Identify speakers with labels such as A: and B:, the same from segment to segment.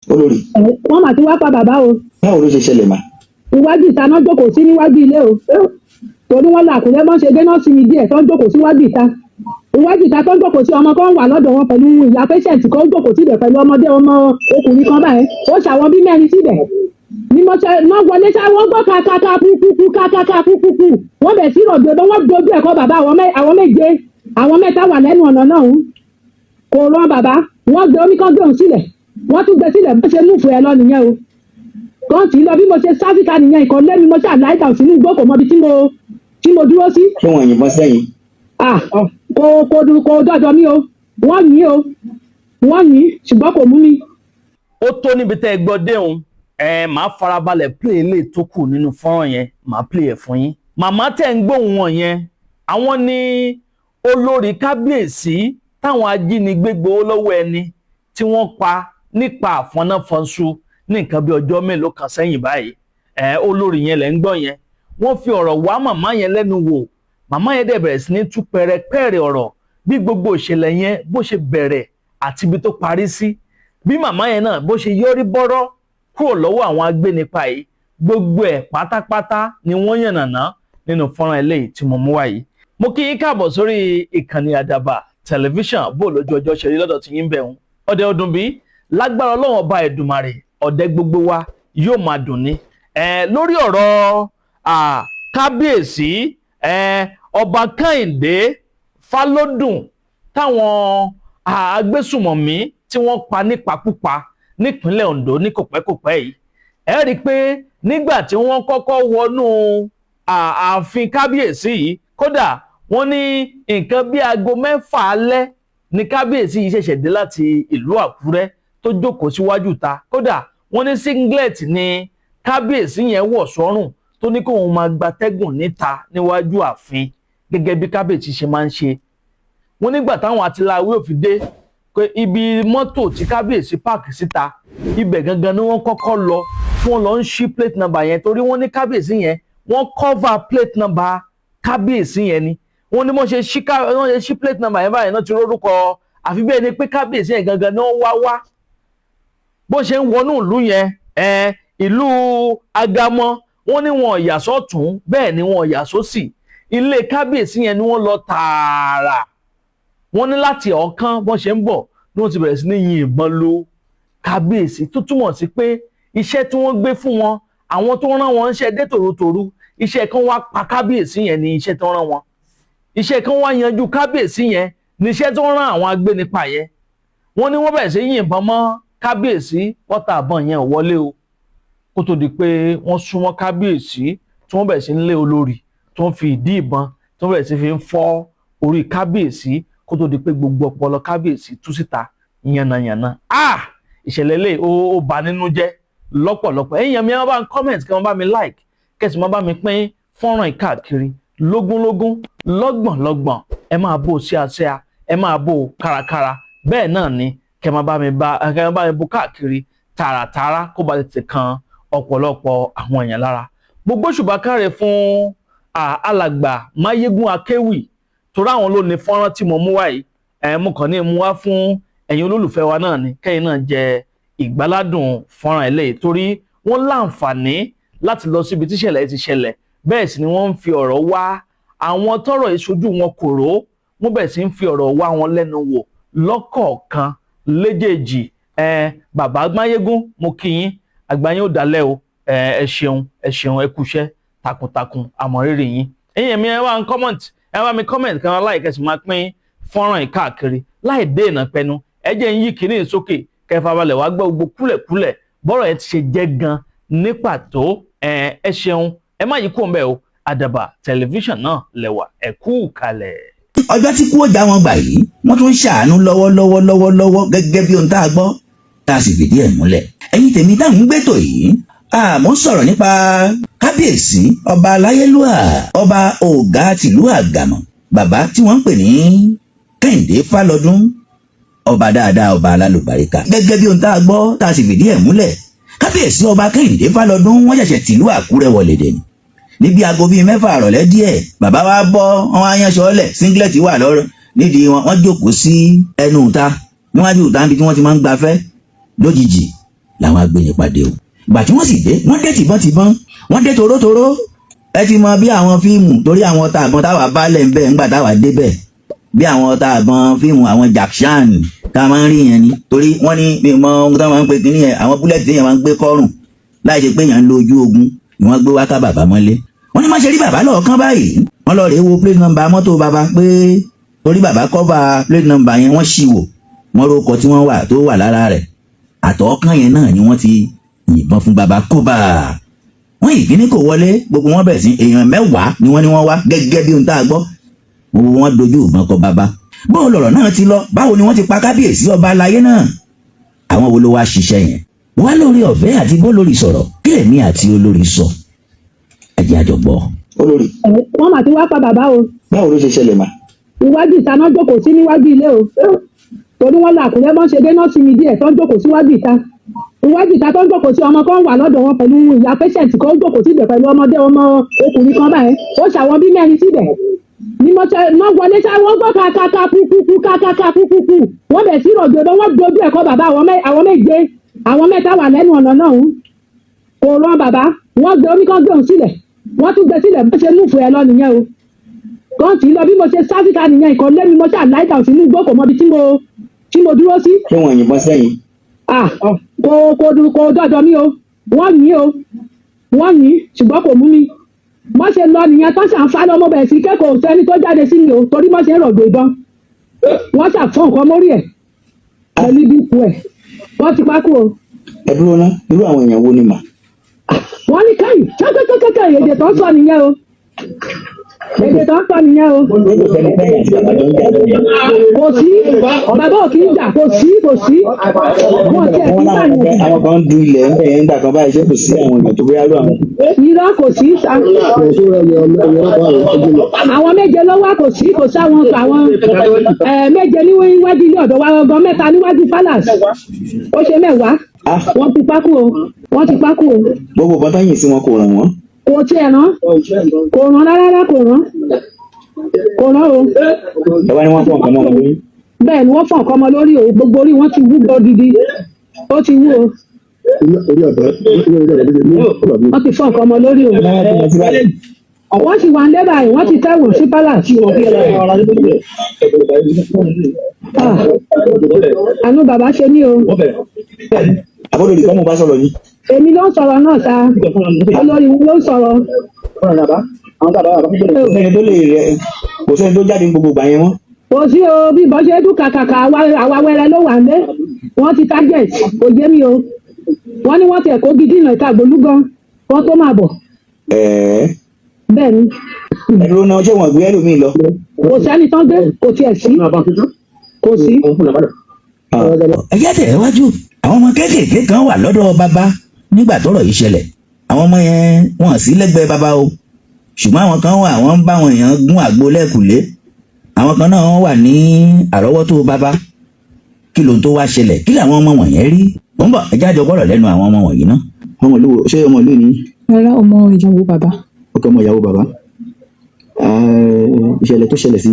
A: Olórí.
B: Wọ́n mà ti wá pa bàbá o.
A: Báwo ló ṣe ṣẹlẹ̀ mà?
B: Iwájú ìta náà jókòó sí, níwájú ilé o, torí wọ́n lọ Àkúrẹ́. Bọ́n ṣe dé náà sí mi díẹ̀ tó ń jókòó síwájú ìta. Iwájú ìta tó ń jókòó sí, ọmọ kan wà lọ́dọ̀ wọn pẹ̀lú ìyá patient kan jókòó síbẹ̀ pẹ̀lú ọmọdé, ọmọ ọkùnrin kan báyìí. Ó ṣàwọn bí mẹ́rin síbẹ̀ ní mo ṣe wọ́n wọlé ṣá. Wọ́n gbọ́ kàkàkà kúkúkú, kàkàkà kúkúkú. Wọ́n bẹ̀ sí rọ̀jò lọ, wọ́n dojú ẹ̀kọ́ bàbá. Àwọn méje, àwọn mẹ́ta wà lẹ́nu ọ̀nà náà ń kò rán bàbá. Wọ́n gbé omi kan, gbé òun sílẹ̀, wọ́n tún gbé sílẹ̀. Bó ṣe mú fún ẹ lọ nìyẹn o. Kàn tí lọ bí mo ṣe sáfìkà nìyẹn. Ìkọ́ lé mi, mo ṣáà láìka sínú igbó, kò mọ ibi tí mo dúró sí.
A: Ṣé wọn yìnbọn sẹ́yìn?
B: Ah, kò dọ́jọ́ mi o. Wọ́n yìn o, wọ́n yìn, ṣùgbọ́n kò mú mi.
C: Ó tó níbi tẹ́ ẹ gbọ́ déhùn ẹ. Máa farabalẹ̀ play ilé tó kù nínú fọ́nrán yẹn, máa play ẹ̀ fún yín. Màmá tẹ́ ń gbóhùn wọn yẹn, àwọn ní olórí kábíyèsí táwọn ajínigbé gbowó lọ́wọ́ ẹni tí wọ́n pa nípa àfọnáfọ́nṣu ní nǹkan bí ọjọ́ mélòó kan sẹ́yìn báyìí. Ẹ olórí yẹn lẹ́ ń gbọ́ yẹn. Wọ́n fi ọ̀rọ̀ wá màmá yẹn lẹ́nu wò. Màmá yẹn dẹ̀ bẹ̀rẹ̀ sí ní tú pẹ̀rẹ̀pẹ̀rẹ̀ ọ̀rọ̀ bí gbogbo ìṣẹ̀lẹ̀ yẹn bó ṣe bẹ̀rẹ̀ àti ibi tó parí sí, bí màmá yẹn náà bó ṣe yọrí bọ́rọ́ kúrò lọ́wọ́ àwọn agbénipa yìí. Gbogbo ẹ̀ pátápátá ni wọ́n yànnàná nínú fọ́nrán eléyìí tí mo mú wá yìí. Mo kí yín káàbọ̀ sórí ìkànnì Àdàbà Tẹlifíṣàn. Bó lójú ọjọ́ ṣe rí lọ́dọ̀ tí yín bẹ̀ ń ọdẹ ọdún bí lágbára Ọlọ́run Ọba Ẹ̀dùmarè, ọ̀dẹ gbogbo wa yóò máa dùn ní. Lórí ọ̀rọ̀ kábíyèsí ọba Kẹ́hìndé Fálódùn táwọn agbésùmọ̀mí tí wọ́n pa nípakúpa nípínlẹ̀ Ondo ní kòpẹ́kòpẹ́ yìí, ẹ rí i pé nígbà tí wọ́n kọ́kọ́ wọnú ààfin kábíyèsí yìí, kódà wọ́n ní nǹkan bí aago 6 alẹ́ ní kábíyèsí yìí ṣẹ̀ṣẹ̀ dé láti ìlú Àkúrẹ́ tó jókòó síwájú ta. Kódà wọ́n ní singlet ni kábíyèsí yẹn wọ̀ sọ́rùn, tó ní kóun máa gbatẹ́gùn níta níwájú ààfin gẹ́gẹ́ bí kábíyèsí ṣe máa ń ṣe. Wọ́n nígbà táwọn atiláwí ò fi dé pé ibi mọ́tò tí kábíyèsí park síta, ibẹ̀ gangan ni wọ́n kọ́kọ́ lọ tí wọ́n lọ ń ṣí plate number yẹn, torí wọ́n ní kábíyèsí yẹn, wọ́n cover plate number kábíyèsí yẹn ni. Wọ́n ní wọ́n ṣe ṣí plate number yẹn báyìí náà ti rórúkọ, àfi bẹ́ẹ̀ ni pé kábíyèsí yẹn gangan ni wọ́n wá wá. Bó ṣe ń wọnú ìlú yẹn, ìlú Agamọ, wọ́n ní wọn yà sọ́tún, bẹ́ẹ̀ ni wọn yà sósì. Ilé kábíyèsí yẹn ni wọ́n lọ tààrà. Wọ́n ní láti ọ̀ọ́kán bọ́n ṣe ń bọ̀ ni wọ́n ti bẹ̀rẹ̀ sí ní yin ìbọn lu kábíyèsí, tó túmọ̀ sí pé iṣẹ́ tí wọ́n gbé fún wọn, àwọn tó rán wọn ń dé tòrótòrú, iṣẹ́ kan wá pa kábíyèsí yẹn ní iṣẹ́ tó rán wọn, iṣẹ́ kan wá yanjú kábíyèsí yẹn ní iṣẹ́ tó rán àwọn agbénipa yẹn. Wọ́n ní wọ́n bẹ̀rẹ̀ sí yìnbọn mọ́ kábíyèsí, pọ́tà àbọ̀n yẹn ò wọlé o, kó tó di pé wọ́n súnmọ́ kábíyèsí tí wọ́n bẹ̀rẹ̀ sí ń lé olórí tó ń fi ìdí ìbọn tí wọ́n bẹ̀rẹ̀ sí fi ń fọ́ orí kábíyèsí, kó tó di pé gbogbo ọpọlọ kábíyèsí tú síta yànnàyànnà. Ah, ìṣẹ̀lẹ̀ lè ó bà nínú jẹ́ lọ́pọ̀lọpọ̀. Ẹ̀yin yẹn mi, ẹ bá ń comment, kí wọ́n bá mi like, kẹ́sì máa bá mi pín fọ́nrán yìí káàkiri lógúnlógún, lọ́gbọ̀nlọ́gbọ̀n. Ẹ máa bó síasíá, ẹ máa bó kárakára, bẹ́ẹ̀ náà ni kẹ́ máa bá mi bó káàkiri tààràtààrà, kó ba tètè kan ọ̀pọ̀lọpọ̀ àwọn èèyàn lára. Mo gbóṣùbà káre fún alàgbà Máyégún Akéwì, torí àwọn ló ní fọ́nrán tí mo mú wá yìí. Ẹ mo kàn ní mú wá fún ẹ̀yin olólùfẹ́ wa náà ni, kẹ́yìn náà jẹ ìgbáládùn fọ́nrán eléyìí, torí wọ́n láǹfààní láti lọ síbi tíṣẹ̀lẹ̀ ti ṣẹlẹ̀. Bẹ́ẹ̀ sì ni wọ́n ń fi ọ̀rọ̀ wá àwọn tọ́rọ̀ ìṣojú wọn kòró. Wọ́n bẹ̀rẹ̀ sí ń fi ọ̀rọ̀ wá wọn lẹ́nu wò lọ́kọ̀ọ̀kan léjèèjì. Ẹ bàbá Máyégún, mo kí yín, àgbà yín ò dalẹ̀ o. Ẹ ṣeun, ẹ ṣeun, ẹ kúṣẹ́ takuntakun, àmọ̀rírì yín. Ẹ̀yin ẹ̀mí, ẹ wá ń comment, ẹ wá mi comment, kí wọ́n like, ẹ sì máa pín fọ́nrán yìí káàkiri. Láì dé ìnà pẹnu, ẹ jẹ́ ń yí kínní sókè kẹfà balẹ̀ wá gbọ́ gbogbo kúlẹ̀kúlẹ̀ bọ́rọ̀ yẹn ti ṣe jẹ́ gan ní pàtó. Ẹ ṣeun, ẹ má yí kúrò ńbẹ̀ o. Àdàbà Tẹlifíṣàn náà lẹ́wà, ẹ kú kalẹ̀.
A: Ọjọ́ tí kú ó já wọn gbà yìí, wọ́n tún ń ṣàánú lọ́wọ́lọ́wọ́ lọ́wọ́lọ́wọ́, gẹ́gẹ́ bí ohun tá a gbọ́ tá a sì fìdí ẹ̀ múlẹ̀. Ẹ̀yin tèmi tá à ń gbẹ́tò yìí, àmọ́ sọ̀rọ̀ nípa kábíyèsí ọba aláyélúwà, ọba Ọ̀gá tìlú Àgàmọ̀, bàbá tí wọ́n ń pè ní Kẹ́hìndé Fálọdún, ọba dáadáa, ọba alálùbáríkà. Gẹ́gẹ́ bí ohun tá a gbọ́ tá a sì fìdí ẹ̀ múlẹ̀, kábíyèsí ọba Kẹ́hìndé Fálọdún, wọ́n ṣẹ̀ṣẹ̀ tìlú Àkúrẹ́ wọlé dé ni. Níbi aago bíi 6 àrọ̀lẹ́ díẹ̀, bàbá wa bọ́, wọn á yánṣọ lẹ̀, singlet wà lọ́rọ̀ nídìí wọn, wọ́n jókòó sí ẹnu ìta, níwájú ìta níbi tí wọ́n ti máa ń gbafẹ́. Lójijì Làwọn agbẹnipadé o. Ìgbà tí wọ́n sì dé, wọ́n dé tìbọ́ntìbọ́n, wọ́n dé torótoró. Ẹ ti mọ bí àwọn fíìmù, torí àwọn ọta àbọn táwa bá lẹ̀ ń bẹ̀ ńgbà táwa débẹ̀, bí àwọn ọta àbọn fíìmù àwọn Jack Chan tá a máa ń rí yẹn ni. Torí wọ́n ní mi mọ ohun tó máa ń pe kínní yẹn, àwọn bullet yẹn máa ń gbé kọ́rùn láì ṣe pé èèyàn ń lo ojú ogun ni wọ́n gbé wá ká bàbá mọ́lé. Wọ́n ní má ṣe rí bàbá lọ́ọ̀kan báyìí, wọ́n lọ rèé wo plate number mọ́tò bàbá, pé torí bàbá cover plate number yẹn. Wọ́n ṣì wò, wọ́n rókọ tí wọ́n wà tó wà lára rẹ̀. Àtọ̀ọ́kàn yẹn náà ni wọ́n ti yìnbọn fún bàbá kóbá. Wọ́n ìkíní kò wọlé. Gbogbo wọn bẹ̀rẹ̀ sí, èèyàn 10 ni wọ́n ní wọ́n wá, gẹ́gẹ́ bí ohun tá a gbọ́. Gbogbo wọn dojú ìbọn kọ bàbá. Báwo lọ̀rọ̀ náà ti lọ? Báwo ni wọ́n ti pa kábíyèsí ọba aláyé náà? Àwọn wo ló wá ṣiṣẹ́ yẹn? Wá lórí ọ̀fẹ́ àti bó lórí sọ̀rọ̀, kí lèmi àti olórí sọ? Ẹ jẹ́ àjọ gbọ́.
D: Olórí.
B: Wọ́n mà ti wá pa bàbá o.
D: Báwo ló ṣe ṣẹlẹ̀ mà?
B: Iwájú ìta náà jókòó sí níwájú ilé o, torí wọ́n lọ Àkúrẹ́ bọ́n ṣe dé náà sí mi díẹ̀ tó ń jókòó síwájú ìta. Iwájú ìta tó ń jókòó sí, ọmọ kan wà lọ́dọ̀ wọn pẹ̀lú ìyá patient kan jókòó síbẹ̀ pẹ̀lú ọmọdé, ọmọ ọkùnrin kan báyìí. Ó ṣàwọn bí mẹ́rin síbẹ̀ ní mo ṣe wọ́n wọlé ṣá. Wọ́n gbọ́ kàkàkà kúkúkú, kàkàkà kúkúkú. Wọ́n bẹ̀ sí rọ̀jò lọ, wọ́n dojú ẹ̀kọ́ bàbá. Àwọn méje, àwọn mẹ́ta wà lẹ́nu ọ̀nà náà kò rán bàbá. Wọ́n gbé omi kan gbé òun sílẹ̀, wọ́n tún gbé sílẹ̀. Bó ṣe mú fún ẹ lọ nìyẹn o. Kàn tí lọ bí mo ṣe sáfìkà nìyẹn. Ìkọ́ lé mi, mo ṣáà láìka sínú igbó, kò mọ ibi tí mo dúró sí.
D: Ṣé wọn yìnbọn sẹ́yìn?
B: Ah, kò dọ̀dọ̀ mi o. Wọ́n yìn o, wọ́n yìn, ṣùgbọ́n kò mú mi. Mo ṣe lọ nìyẹn tó ṣàn lọ́mọ bẹ̀rẹ̀ sí kẹ́kọ̀ọ́. Sẹ́ni tó jáde sí mi o, torí mo ṣe ń rọ̀gbọ̀ ìbọn. Wọ́n ṣàfọ́ nǹkan mórí ẹ̀ pẹ̀lú ibi ikú ẹ̀. Wọ́n ti pákó o.
D: Ẹ dúró ná, irú àwọn èèyàn wo ni mà?
B: Wọ́n ní káyì kẹ́kẹ́kẹ́kẹ́. Èdè tó ń sọ nìyẹn o, èdè tó ń sọ nìyẹn o.
D: Ṣé kò sẹ́ni tẹ́yìn àti bàbá jọ ń jà lónìí?
B: Kò sí, bàbá ò kì í jà. Kò sí, kò sí, wọn tiẹ̀ kí
D: Wọ́n
B: jà
D: láwọn
B: yẹn.
D: kan, àwọn kan ń du ilẹ̀ ń bẹ̀ yẹn ńgbà kan báyìí. Ṣé kò sí àwọn èèyàn tó bóyá lọ àwọn?
B: Irọ́, kò sí. Àwọn méje ló wá. Kò sí, kò sí. Àwọn méje níwájú ilé ọ̀dọ̀ wa gangan, mẹ́ta níwájú palace, ó ṣe 10.
D: Ah.
B: Wọ́n ti pákó o, wọ́n ti pákó o.
D: Gbogbo ìbọn táyìn sí wọn kò ràn wọ́n?
B: Kò tiẹ̀ rán, kò rán rárá, kò rán, kò rán o.
D: Ẹ wá ní wọ́n fọ́ nǹkan mọ́ wọn lórí.
B: Bẹ́ẹ̀ ni, wọ́n fọ̀ nǹkan ọmọ lórí o. Gbogbo orí wọn ti wú gbọ́ gidi, ó ti wú o. Wọ́n ti fọ̀ nǹkan ọmọ lórí o.
D: Ẹ máa wá tó wọn sí báyìí.
B: Wọ́n sì wà ń lé báyìí, wọ́n ti tẹ̀wọ̀n sí palace. Ah, àánú bàbá ṣe ní o.
D: Àbólórí kọ́ mo bá sọ̀rọ̀ ni.
B: Èmi ló ń sọ̀rọ̀ náà sa, olórí ló ń sọ̀rọ̀.
D: Kò sẹ́ni tó lè rẹ, kò sẹ́ni tó jáde ní gbogbo ìgbà yẹn mọ́.
B: Kò sí o. Bí ìbọn ṣe dún kàkàkà, àwa wẹrẹ ló wà ńlé. Wọ́n ti target, kò yé mi o. Wọ́n ní wọ́n tiẹ̀ kó gidi ìnà ìta gbòlú gan wọ́n tó máa bọ̀.
D: Ẹ̀ẹ́?
B: Bẹ́ẹ̀ ni.
D: Ẹ dúró náà, ṣé wọn gbé ẹlòmíì lọ?
B: Kò sẹ́ni tán gbé, kò tiẹ̀ sí, kò sí.
A: Ẹ jẹ́ tẹ̀ wájú. Àwọn ọmọ kéékèèké kan wà lọ́dọ̀ bàbá nígbà tọ́rọ̀ yìí ṣẹlẹ̀. Àwọn ọmọ yẹn, wọn sí lẹ́gbẹ̀ẹ́ bàbá o, ṣùgbọ́n àwọn kan wà, wọ́n ń bá àwọn èèyàn gún àgbo lẹ́kùlé. Àwọn kan náà wà ní àrọ́wọ́tó bàbá. Kí ló ń tó wá ṣẹlẹ̀? Kí làwọn ọmọ wọ̀nyẹn rí? Ó ń bọ̀, ẹ jáde ọgbọ́rọ̀ lẹ́nu àwọn ọmọ wọ̀nyí náà.
D: Ọmọ ìlú wo? Ṣé ọmọ ìlú ni?
E: Rárá, ọmọ ìyàwó bàbá.
D: Ọkọ ọmọ ìyàwó bàbá. Ìṣẹ̀lẹ̀ tó ṣẹlẹ̀ sí,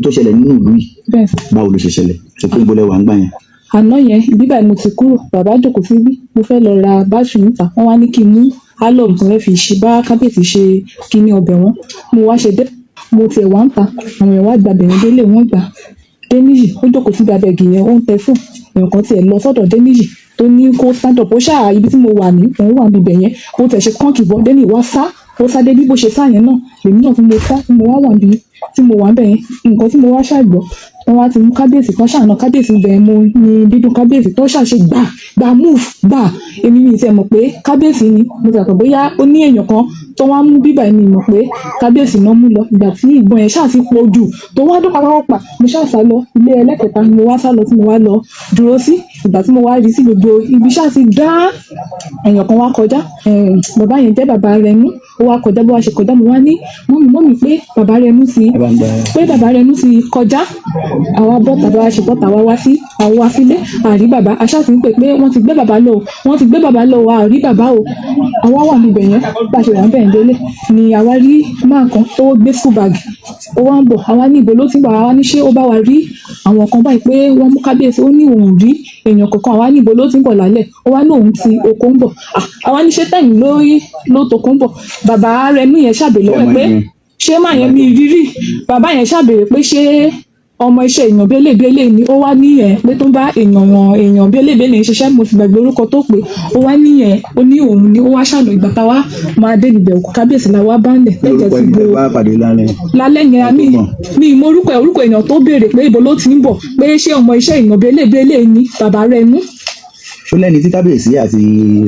D: tó ṣẹlẹ̀ nínú ìlú yìí,
E: Bẹ́ẹ̀ sà.
D: báwo ló ṣe ṣẹlẹ̀? Ṣe pé ìbólẹ̀ wà ń gbà yẹn?
E: Àná yẹn, ibi báyìí mo ti kúrò. Bàbá jókòó síbí. Mo fẹ́ lọ ra bátìrì níta. Wọ́n wá ní kí n mú alum tí wọ́n fi ṣe bá kábíyèsí ṣe kíní ọbẹ̀ wọn. Mo wá ṣe dé, mo tiẹ̀ wá ń ta. Àwọn èèyàn wá gba bẹ̀rẹ̀ délé, wọ́n gbà Déníyì. Ó jókòó síbi abẹ́gi yẹn, ó ń tẹ fóònù. Èèyàn kan tiẹ̀ lọ sọ́dọ̀ Déníyì tó ní kó stand up. Ó ṣáà ibi tí mo wà ní òun wà níbẹ̀ yẹn. Bó tẹ̀ ṣe kọ́ǹkì bọ́, Déníyì wá sá, ó sá dé. Bí bó ṣe sá yẹn náà, lèmi náà tí mo sá, tí mo wá wà níbi tí mo wà níbẹ̀ yẹn. Nǹkan tí mo wá ṣàgbọ́, wọ́n wá ti mú kábíyèsí kan ṣàna kábíyèsí bẹ́ẹ̀ mo ní dídùn kábíyèsí tó ṣàṣe gbà gbà move gbà. Èmi mi tiẹ̀ mọ̀ pé kábíyèsí ni. Mo ti rò pé bóyá ó ní èèyàn kan tó wá mú bíbà. Mi mọ̀ pé kábíyèsí náà mú lọ. Ìgbà tí ìbọn yẹn ṣáà ti pọ̀ jù, tó wá dún pápápá, mo ṣáà sá lọ. Ilé ẹlẹ́kẹta ni mo wá sá lọ, tí mo wá lọ dúró sí. Ìgbà tí mo wá rí sí, gbogbo ibi ṣáà ti dá. Èèyàn kan wá kọjá, bàbá yẹn jẹ́ bàbá rẹ̀ mú. Ó wá kọjá. Bó wá ṣe kọjá, mo wá ní, "Mummy, mummy," pé bàbá rẹ̀ mú ti
D: Ẹ bá ń gba
E: pé bàbá rẹ̀ mú ti kọjá. Àwa bọ́ta, bá wa ṣe bọ́ta, wá wá sí, àwa wá sílé, àrí bàbá. Aṣáà ti ń pè pé wọ́n ti gbé bàbá lọ o, wọ́n ti gbé bàbá lọ o, àrí bàbá o. Àwa wà níbẹ̀ yẹn. Bá a ṣe wà níbẹ̀ yẹn délé ni àwa rí máa kan tó gbé school bag, ó wá ń bọ̀. Àwa ní ibo ló ti ń bọ̀? Àwa ní ṣé ó bá wa rí àwọn kan báyìí pé wọ́n mú kábíyèsí? Ó ní òun ò rí èèyàn kankan. Àwa ní ibo ló ti ń bọ̀ lálẹ́? Ó wá ní òun ti oko ń bọ̀. Ah, àwa ní ṣé tẹ̀yìn lórí ló toko ń bọ̀? Bàbá rẹ̀ mú yẹn ṣàbẹ̀ lọ́wọ́ ẹ̀ pé ṣé máa yẹn mi rírí. Bàbá yẹn ṣàbẹ̀rẹ̀ pé ṣé ọmọ iṣẹ́ èèyàn bélébélé ni? Ó wá ní ẹ̀ pé tó ń bá èèyàn wọn èèyàn bélébélé ń ṣiṣẹ́. Mo ti gbàgbé orúkọ tó pé. Ó wá ní ẹ̀, ó ní òun ni. Ó wá ṣàlọ. Ìgbà táwa máa dé ibẹ̀, òkú kábíyèsí la wá bá ń lẹ̀ tẹ́jẹ̀
D: Lórúkọ
E: ti
D: ẹni
E: bo
D: tẹ́ bá pàdé lálẹ́?
E: Lálẹ́ yẹn, mi mi mọ orúkọ ẹ̀, orúkọ èèyàn tó béèrè pé ibo ló ti ń bọ̀, pé ṣé ọmọ iṣẹ́ èèyàn bélébélé ni bàbá rẹ̀ mú.
D: Ṣó lẹ́ni tí kábíyèsí àti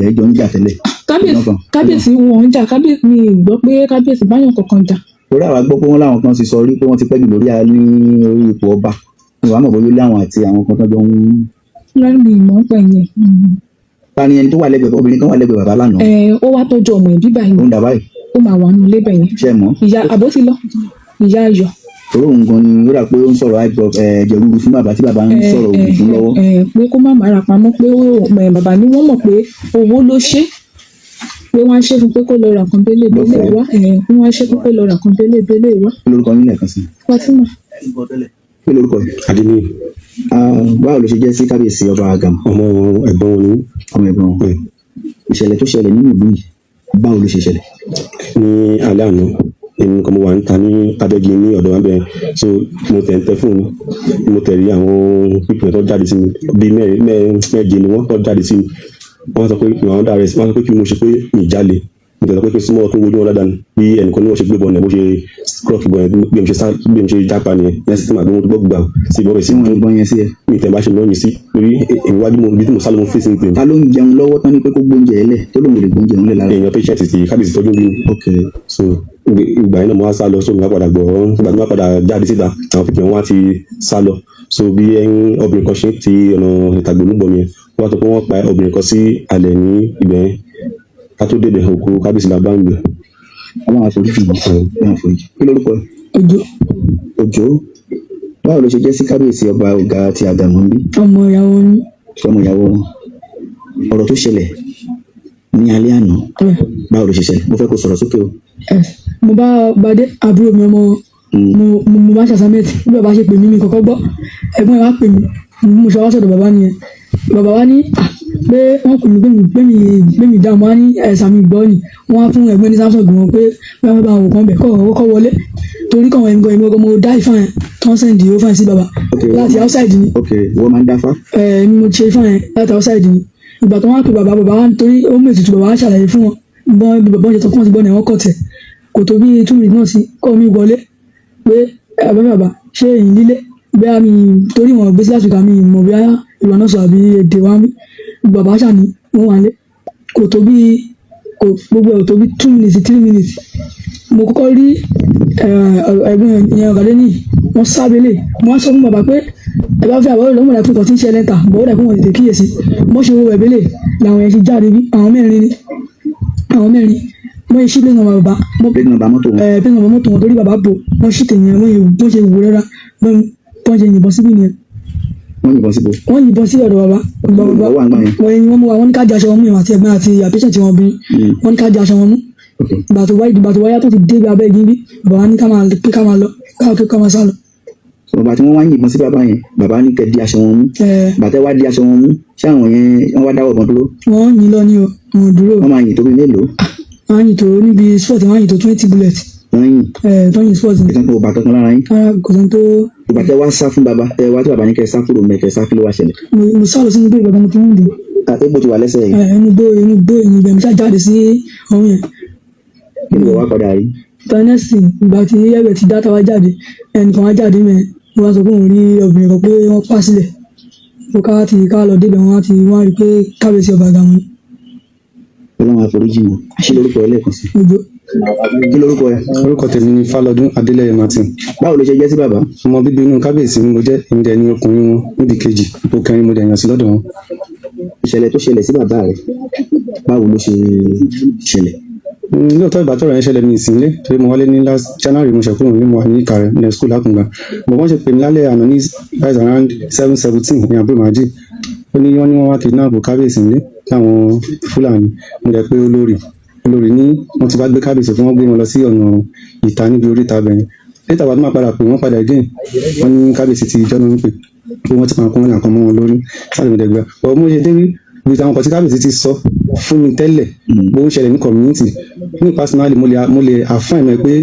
D: rẹ̀ jọ ń jà tẹ́lẹ̀?
E: Kábíyèsí?
D: Lọ́kàn.
E: Kábíyèsí wọn ń jà. Kábíyèsí, mi ì gbọ́ pé kábíyèsí báyọ̀ kankan jà.
D: Torí àwa gbọ́ pé wọ́n láwọn kan ti sọ rí pé wọ́n ti pẹ́ jù lórí ní orí ipò ọba. Ìwà mọ̀ bóyá láwọn àti àwọn kan tó jọ ń
E: Lọ́rùn mi ìmọ̀ ń pẹ̀ yẹn.
D: Ta ni ẹni tó wà lẹ́gbẹ̀ẹ́, obìnrin kan wà lẹ́gbẹ̀ẹ́ bàbá lánàá?
E: Ẹ ó wá tọ́jú ọmọ ẹ̀ bíbá yìí.
D: Ó ń dà báyìí?
E: Ó máa wà nínú ilé bẹ̀ yẹn.
D: Ṣe mọ́?
E: Ìyá àbó ti lọ, ìyá ayọ̀.
D: Torí òun gan ni ó rà pé ó ń sọ̀rọ̀ high blood ẹ̀jẹ̀ ríru fún bàbá tí bàbá ń sọ̀rọ̀ ògùn fún lọ́wọ́.
E: Pé kó má máa ra pamọ́, pé bàbá ni wọ́n mọ̀ pé owó ló ṣe, pé wọ́n á ṣe fún pé kó lọ ra nǹkan bélé bélé
D: Lọ́fẹ̀ẹ́.
E: wá. Wọ́n á ṣe fún pé lọ ra nǹkan bélé bélé wá.
D: Kí lórúkọ yín lẹ́ẹ̀kan sí?
E: Fatima.
D: Kí lórúkọ yìí?
F: Adéníyì.
D: Ah, báwo ló ṣe jẹ́ sí kábíyèsí ọba Àgàmù?
F: Ọmọ ẹ̀gbọ́n wọn ni.
D: Ọmọ ẹ̀gbọ́n wọn.
F: Bẹ́ẹ̀.
D: Ìṣẹ̀lẹ̀ tó ṣẹlẹ̀ nínú ìlú yìí, báwo ló ṣe ṣẹlẹ̀?
F: Ní alẹ́ àná, èmi kan mo wà níta ní abẹ́gi ní ọ̀dọ̀ wa bẹ́ẹ̀. So mo tẹ̀ ń tẹ fóònù, mo tẹ̀ rí àwọn people tó jáde sí mi, bíi mẹ́rin mẹ́je ni wọ́n tó jáde sí mi. Wọ́n sọ pé àwọn dá rẹ̀, wọ́n sọ pé kí mo ṣe, pé mi jalè. Mo tẹ̀ sọ pé kí n súnmọ́, kí n wojú wọn dáadáa ni. Bí ẹnìkan ní wọ́n ṣe gbé bọ̀ ní bó ṣe clock bọ̀ yẹn, bí mo ṣe sá, bí mo ṣe jápa nìyẹn. Lẹ́sìn tí màá gbé, mo gbọ́ gbà sí ìbọn bẹ̀ sí
D: Tí wọ́n ìbọn yẹn sí ẹ?
F: Mi tẹ̀ bá ṣe lọ́yìn sí lórí ìwájú mo, ibi tí mo sá lọ, mo fèsì ní tèmi.
D: Ta ló ń jẹun lọ́wọ́ tán ní pé kó gbóúnjẹ ẹ lẹ̀, tó lóun ò lè gbóúnjẹ òun lẹ̀ lára?
F: Èèyàn patient ti kábíyèsí tọ́jú bí. So ìgbà yẹn náà mo wá sá lọ. So mo wá padà gbọ́, ìgbà tí mo wá padà jáde síta, àwọn pípẹ́ wọn wá ti sá lọ. So bí ẹyin obìnrin kan ṣe ti ọ̀nà ìtàgbọ̀núgbọ̀ mi yẹn, wọ́n wá sọ pé wọ́n pa obìnrin kan sí alẹ̀ ní ibẹ̀ yẹn. Ká tó débẹ̀, òkú kábíyèsí la bá ń gbé.
D: Ọlọ́run àforíjì yìí, Ọlọ́run àforíjì. Kí lórúkọ ẹ?
G: Òjò.
D: Òjó, báwo ló ṣe jẹ́ sí kábíyèsí ọba ọ̀gá ti Àgàmù ń bí?
G: Ọmọ ìyàwó ni.
D: Ọmọ ìyàwó wọn. Ọ̀rọ̀ tó ṣẹlẹ̀ ní alẹ́ àná, báwo ló ṣe ṣẹlẹ̀? Mo fẹ́ kó sọ̀rọ̀ sókè o.
G: Mo bá Bàdé, àbúrò mi, ọmọ mo bá ṣe assignment. Bí bàbá ṣe pè mí, mi kọ́kọ́ gbọ́. Ẹ̀gbọ́n ẹ̀ wá pè mí, mo ṣe wá sọ̀dọ̀ bàbá nìyẹn. Bàbá wa ní à pé wọ́n pè mí pé mi dáhùn. Wọ́n á ní ẹ̀sà mi gbọ́ ni. Wọ́n á fún ẹ̀gbọ́n ní Samsung wọn pé wọ́n bá wọn kàn bẹ̀ kọ́ kọ́kọ́ wọlé, torí kàn ẹ̀mí gan, èmi gan mo dá ìfà yẹn tán, send ó fà sí bàbá láti outside ni.
D: Ok, wọ́n máa ń dáfá?
G: Ẹ mo ṣe ifá yẹn láti outside ni. Ìgbà tó wá pè bàbá, bàbá wa nítorí ó mú ètùtù, bàbá wa ṣàlàyé fún wọn bọ́n bí bàbá wọn ṣe tọkàn sí bọ́ọ̀nù ẹ̀wọ̀n kọ̀ tẹ̀. Kò tó bí 2 minutes náà sí kọ́ mi wọlé pé ẹ bàbá, bàbá ṣé èyí lílé bẹ́ẹ̀ mi, torí wọn gbé sí láti kà mí mọ̀ bí ìwà náà sọ àbí èdè wa mi. Bàbá ṣàní wọn wà lé. Kò tó bí, kò gbogbo ẹ̀, ò tó bí 2 minutes, 3 minutes, mo kọ́kọ́ rí ẹ̀gbọ́n yẹn ọ̀gádé ní wọ́n sábẹ́lẹ̀. Mo wá sọ fún bàbá pé ẹ bá fẹ́ àbáwọ̀ lọ́mọdé pé nǹkan tí ń ṣẹlẹ̀ ta bọ̀, ó dà pé wọ́n tètè kíyèsí. Bó ṣe wo ẹ̀bẹ̀lẹ̀ làwọn yẹn ṣe jáde, bí àwọn mẹ́rin ni, àwọn mẹ́rin. Wọ́n yẹ sí plate number bàbá mo
D: Plate number mọ́tò wọn?
G: Ẹ, plate number mọ́tò wọn, torí bàbá bò wọ́n sì tẹ̀yìn. Wọ́n yẹ wọ́n ṣe wò rárá, wọ́n ṣe yìnbọn síbí nìyẹn.
D: Wọ́n yìnbọn síbo?
G: Wọ́n yìnbọn sí ọ̀dọ̀ bàbá.
D: Wọ́n wà nígbà yẹn?
G: Wọ́n yẹn wọ́n mú wa, wọ́n ní ká di aṣọ wọn mú, ìwọ̀n àti ẹ̀gbọ́n àti àpéṣẹ̀ tí wọ́n bí. Wọ́n ní ká di aṣọ wọn mú. Ìgbà tó wáyá tó ti dé bí abẹ́ igi bí, bàbá ní ká máa pé ká máa lọ, ká máa sá lọ.
D: Bàbá tí wọ́n wá yìnbọn sí bàbá yẹn, bàbá ní kẹ́ di aṣọ wọn mú?
G: Ẹ.
D: Bàtẹ́ wá di aṣọ wọn mú, ṣé àwọn yẹn wọ́n wá dáwọ́ ìbọn dúró?
G: Wọ́n yìn lọ ní o, wọn ò dúró.
D: Wọ́n máa yìn tó bí mélòó?
G: Wọ́n yìn tó níbi spot, wọ́n yìn tó 20 bullet.
D: Wọ́n yìn?
G: Ẹ, tó yìn spot ni.
D: Ìkan kò bá kankan lára yín?
G: Rárá, kò sẹ́ni tó.
D: Ìgbà tẹ́ wá sá fún bàbá, tẹ́ wá tí bàbá ní kẹ́ sá kúrò mẹ́, kẹ́ sá, kí ló wá ṣẹlẹ̀?
G: Mo sá lọ sínú gbé ìgbà mo ti ń dùn.
D: Àtẹ́gbò ti wà lẹ́sẹ̀ yìí?
G: Ẹ, inú gbó ìyìn ibẹ̀ mo ṣá jáde sí ọ̀hún yẹn.
D: Kí ni wọ́n wá padà rí?
G: Tọ́nẹ́sì, ìgbà tí ẹ̀rẹ̀ ti dá táwa jáde, ẹnìkan wá jáde mẹ́, wọ́n wá sọ pé òun rí obìnrin kan pé wọ́n pa sílẹ̀. Mo ká ti ká lọ débẹ̀, wọ́n á ti wọ́n á rí i pé kábíyèsí ọba Àgàmú ni.
D: Ọlọ́run àforíjì wọn. Kí lórúkọ ẹ lẹ́ẹ̀kan sí?
G: Òjó.
D: Kí lórúkọ ẹ?
H: Orúkọ tèmi ni Fálọdún Adélẹyẹ Martin.
D: Báwo ló ṣe jẹ́ sí bàbá?
H: Ọmọ bíbí inú kábíyèsí ni mo jẹ́. Èmi dẹ̀ ni ọkùnrin wọn níbi kejì, ipò kẹrin mo dẹ̀ yàn sí lọ́dọ̀ wọn.
D: Ìṣẹ̀lẹ̀ tó ṣẹlẹ̀ sí bàbá rẹ̀, báwo ló ṣe ṣẹlẹ̀?
H: Lóòótọ́, ìgbà tọ́rọ̀ yẹn ṣẹlẹ̀, mi ìsìnlé torí mo wálé ní last January. Mo ṣe kúrò ní, mo wà ní Ìkàrẹ́ ní school Lákùngbà. But wọ́n ṣe pè mí lálẹ́ àná ní, that's around 7:17 ní àbúrò màjí. Ó ní wọ́n ní wọ́n wá kidnap kábíyèsí nílé láwọn Fúlàní. Mo dẹ̀ pé olórí. Olórí ní wọ́n ti bá gbé kábíyèsí fún, wọ́n gbé wọn lọ sí ọ̀nà ìta níbi oríta bẹ̀yẹn. Later wàá tó máa padà pè wọ́n padà again, wọ́n ní kábíyèsí ti ìjọ náà ń pè pé wọ́n ti pa nǹkan wọn nǹkan mọ́ wọn lórí sáré. Mi dẹ̀ gbà but mo ṣe débi with àwọn kan tí kábíyèsí ti sọ fún mi tẹ́lẹ̀ bó ń ṣẹlẹ̀ ní community ní. Personally, mo lè affirm ẹ pé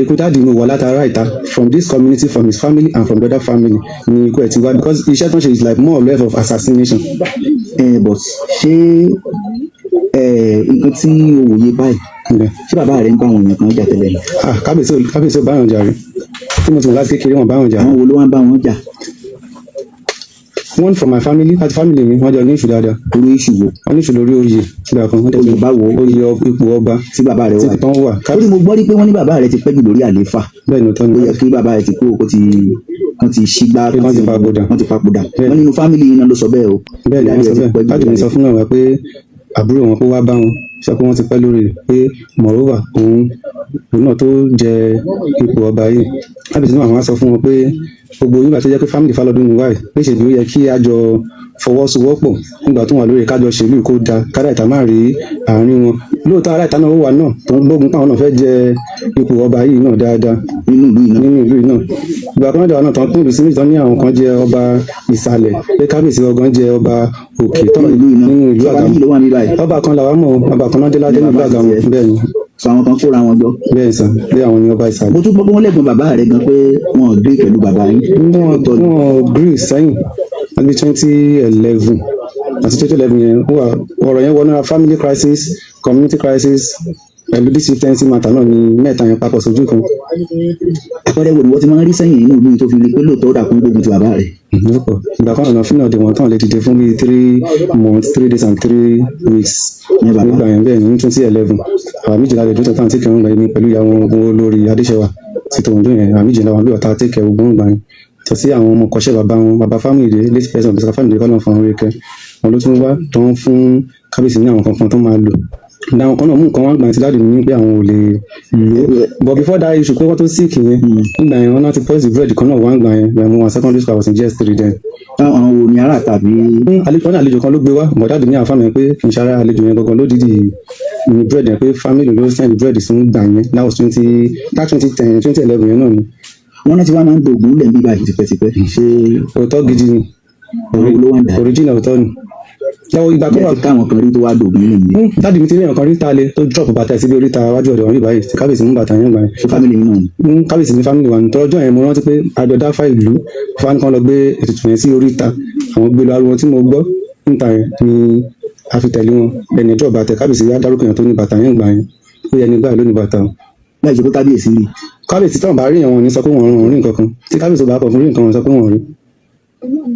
H: ikú daddy mi wà látara ìta, from this community, from his family and from the other family ni ikú ẹ̀ ti wá, because iṣẹ́ tó ń ṣe is like more or less of assassination.
D: Ẹ, but ṣé nǹkan tí o wòye báyìí, ṣé bàbá rẹ ń bá àwọn èèyàn kan jà tẹ́lẹ̀ ni?
H: Ah, kábíyèsí ò bá wọn jà rí. Tí mo ti mọ̀ láti kékeré, wọn bá wọn jà.
D: Àwọn wo ló wá ń bá wọn jà?
H: One from my family, láti family mi, wọ́n jọ ní issue dáadáa.
D: Orí issue wo?
H: Wọ́n ní issue lórí oyè ìgbà kan. Wọ́n dẹ̀
D: Oyè báwo?
H: Oyè ipò ọba.
D: Tí bàbá rẹ
H: tí
D: wà?
H: tán wà.
D: Ó ní mo gbọ́ rí pé wọ́n ní bàbá rẹ ti pẹ́ jù lórí àlééfà.
H: Bẹ́ẹ̀ ni, òótọ́ ni.
D: Ó yẹ kí bàbá rẹ ti kú, kó ti wọ́n ti ṣígbá.
H: Pé wọ́n ti papòdà.
D: Wọ́n ti papòdà.
H: Bẹ́ẹ̀.
D: Wọ́n nínú family yìí náà ló sọ bẹ́ẹ̀ o.
H: Bẹ́ẹ̀ ni, wọ́n sọ
D: Daddy rẹ ti
H: bẹ́ẹ̀.
D: pẹ́ jù
H: Daddy mi
D: lórí
H: sọ fún wa pé àbúrò wọn kó wá bá wọn sọ pé wọ́n ti pẹ́ lórí rẹ̀, pé moreover òun náà tó jẹ ipò ọba yìí. Kábíyèsí náà, àwọn á sọ fún wọn pé gbogbo nígbà tó jẹ́ pé family Fálọ́dún ni wáyé pé ṣèbí ó yẹ kí a jọ fọwọ́sowọ́pọ̀ nígbà tó wà lórí, kájọ ṣèlú kó da kárà ìta má rí àárín wọn. Lóòótọ́, ará ìta náà ó wà náà tó ń gbógun páwọn náà fẹ́ jẹ ipò ọba yìí náà dáadáa
D: nínú ìlú yìí náà.
H: Nínú ìlú yìí náà. Ìgbà kan náà tán pín ìlú sí méjì, tán ní àwọn kan jẹ ọba ìsàlẹ̀, pé kábíyèsí ọgán jẹ ọba òkè tán.
D: Nínú ìlú yìí náà.
H: Nínú ìlú
D: Ọba
H: Àgàmù.
D: méjì ló wà ní báyìí.
H: Ọba kan làwa mọ̀, ọba kan náà dé ládé nílùú Àgàmù, bẹ́ẹ̀ ni.
D: Sọ àwọn kan kóra wọn jọ.
H: Bẹ́ẹ̀ sàn, pé àwọn ni ọba ìsàlẹ̀.
D: Mo tún gbọ́ pé wọ́n lẹ́gbọ̀n bàbá rẹ gan pé wọn ò gbé pẹ̀lú bàbá yín.
H: Wọ́n gree sẹ́yìn àbí 2011 àti 2011 yẹn ó wà. Ọ̀rọ̀ yẹn wọnú family crisis, community crisis pẹ̀lú this chieftaincy matter náà ni mẹ́ta yẹn papọ̀ sójú kan.
D: Àpẹẹrẹ wo ni wọ́n ti máa ń rí sẹ́yìn nínú ìlú yìí tó fi rí pé lóòótọ́ ó dà kún gbógun ti bàbá rẹ̀?
H: Lọ́pọ̀ ìgbà kan, ọ̀nà fúnà òde wọn tán lè dìde fún bíi 3 months, 3 days and 3 weeks.
D: Ní bàbá.
H: Nígbà yẹn, bẹ́ẹ̀ ní 2011, àwọn méjìlá lè dúró tán tí kẹrin gbà yẹn pẹ̀lú ìyàwó ogun olórí Adéṣẹwà ti tòun yẹn. Àwọn méjìlá wọn bí ọ̀tá tẹ́kẹ̀ ogun gbà yẹn tọ́ sí àwọn ọmọ kọ́ṣẹ́ bàbá wọn, bàbá family rẹ̀, late president Mr. Family kọ́nà fún àwọn ẹ̀kẹ́ wọn ló tún wá tó ń fún kábíyèsí ní àwọn kankan tó máa lò. Ní àwọn kan náà mú nǹkan wá gbà tí daddy ní pé àwọn ò lè lò ó. But before that issue pé wọ́n tó sick yẹn, nígbà yẹn wọ́n náà ti poison bread kan náà wá ń gbà yẹn. Ìgbà mo wà secondary school, I was in JS3 then.
D: Àwọn wo ni, ará tàbí?
H: Àlejò wọn ní àlejò kan ló gbé wá, but daddy ní àwọn family pé kì í ṣe ara àlejò yẹn gangan ló dìdì ní bread yẹn, pé family ló send bread sí gbà yẹn. That was twenty that 2010, 2011 yẹn náà ni.
D: Wọ́n náà ti wá máa ń dògùn lẹ̀ bí báyìí tipẹ́tipẹ́, ṣé?
H: Òótọ́ gidi ni.
D: Àwọn wo ló wà ń dà?
H: Original, òótọ́ ni. Lọ́wọ́ ìgbà tó
D: Ilé
H: wà
D: ti káwọn kan rí tó wá dògùn lẹ̀ yìí?
H: Daddy mi ti rí èèyàn kan rí tá a lè tó drop bàtà ẹ̀ síbi oríta wájú ọ̀dọ̀ wọn bí báyìí tí kábíyèsí mú bàtà yẹn gbà yẹn.
D: Ṣé family yìí náà ni?
H: Kábíyèsí ní family wa ní tọ́jọ́ yẹn. Mo rántí pé àjọ dáfà ìlú fani kan lọ gbé ètùtù yẹn sí oríta. Àwọn gbé lọ, ariwo tí mo gbọ́ níta yẹn ni a fi tẹ̀lé wọn. Ẹni drop bàtà, kábíyèsí yá dárúkọ yẹn tó ní bàtà yẹn gbà yẹn, ó yẹ ní gbà ló ní bàtà o.
D: Láì ṣe pé kábíyèsí rí?
H: Kábíyèsí tí wọn bá rí yẹn, wọn ò ní sọ pé wọn rí nǹkan kan. Tí kábíyèsí ò bá kọ̀ fún rí nǹkan, wọn sọ pé wọn rí.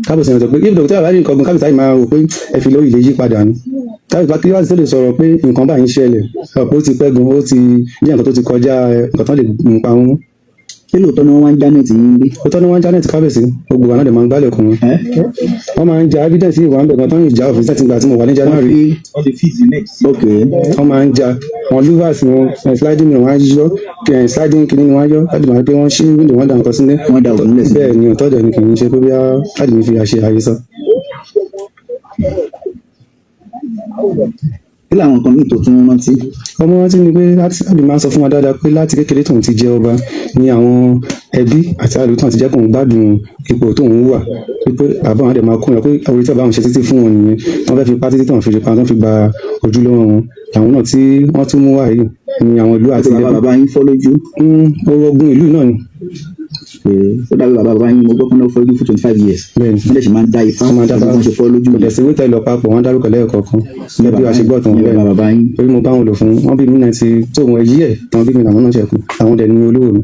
H: Kábíyèsí yẹn sọ pé if dókítà bá rí nǹkan gan, kábíyèsí àyè máa rò pé ẹ fi lórí lè yí padà ni. Kábíyèsí bá kí wá sí tó lè sọ̀rọ̀ pé nǹkan báyìí ń ṣẹlẹ̀, ọ̀pọ̀ ó ti pẹ́ gan, ó ti jẹ́ nǹkan tó ti kọjá nǹkan tó lè mú pa wọn.
D: Ṣé lóòótọ́ ni wọ́n wá ń já net yín bí?
H: Òótọ́ ni wọ́n ń já net kábíyèsí. Gbogbo wa náà dẹ̀ máa ń gbálẹ̀ kùn wọn.
D: Ẹ́?
H: Wọ́n máa ń ja. Evidence yìí wà ń bẹ̀ gan tán ìjà òfin sẹ́tì gbà tí mo wà ní January.
D: Ok.
H: Wọ́n máa ń ja àwọn louvers wọn, sliding mirror wọ́n á yọ, sliding kìíní ni wọ́n á yọ láti máa pé wọ́n ṣí window, wọ́n dà nǹkan sílẹ̀.
D: Wọ́n da ògùn lẹ̀ sí.
H: Bẹ́ẹ̀ ni, òótọ́ dẹ̀ ni, kì í ṣe pé bí láti mi fi àṣẹ àhesọ.
D: Kí làwọn nǹkan míì tó tún rántí?
H: Ọmọ rántí ni pé láti láti máa ń sọ fún wa dáadáa pé láti kékeré tóun ti jẹ ọba ní àwọn ẹbí àti àlùtàn ti jẹ́ kóun gbádùn ipò tóun wà, wípé àbá wọn dẹ̀ máa kún yàn pé orí tí bàbá wọn ṣe títí fún wọn nìyẹn, tí wọ́n fẹ́ fi pa títí tí wọ́n fi rí pa, tí wọ́n fi gba ojúlówó wọn làwọn náà tí wọ́n tún mú wá yìí ní àwọn ìlú àti
D: Àti bàbá bàbá yín fọ́ lójú?
H: Ogun ìlú náà ni.
D: Pé ó dàbí bàbá bàbá yín, mo gbọ́ pé wọ́n fọ́ lójú fún 25 years.
H: Bẹ́ẹ̀ ni.
D: Wọ́n dẹ̀ sì máa ń dá ifá.
H: Wọ́n máa ń dá ifá.
D: Bí wọ́n ṣe fọ́ lójú.
H: Kò dẹ̀ sí wíńtà ìlọ papọ̀, wọ́n dárúkọ lẹ́ẹ̀kọ̀ọ̀kan gẹ́gẹ́ bí wàá ṣe gbọ́ tán.
D: Ní
H: Bẹ́ẹ̀
D: bàbá bàbá yín.
H: Torí mo bá wọn lò fún wọn bí mi náà ti tó wọn èyí ẹ̀ tán bí mi làwọn náà ṣẹ̀kù, àwọn dẹ̀ ní olówó mi.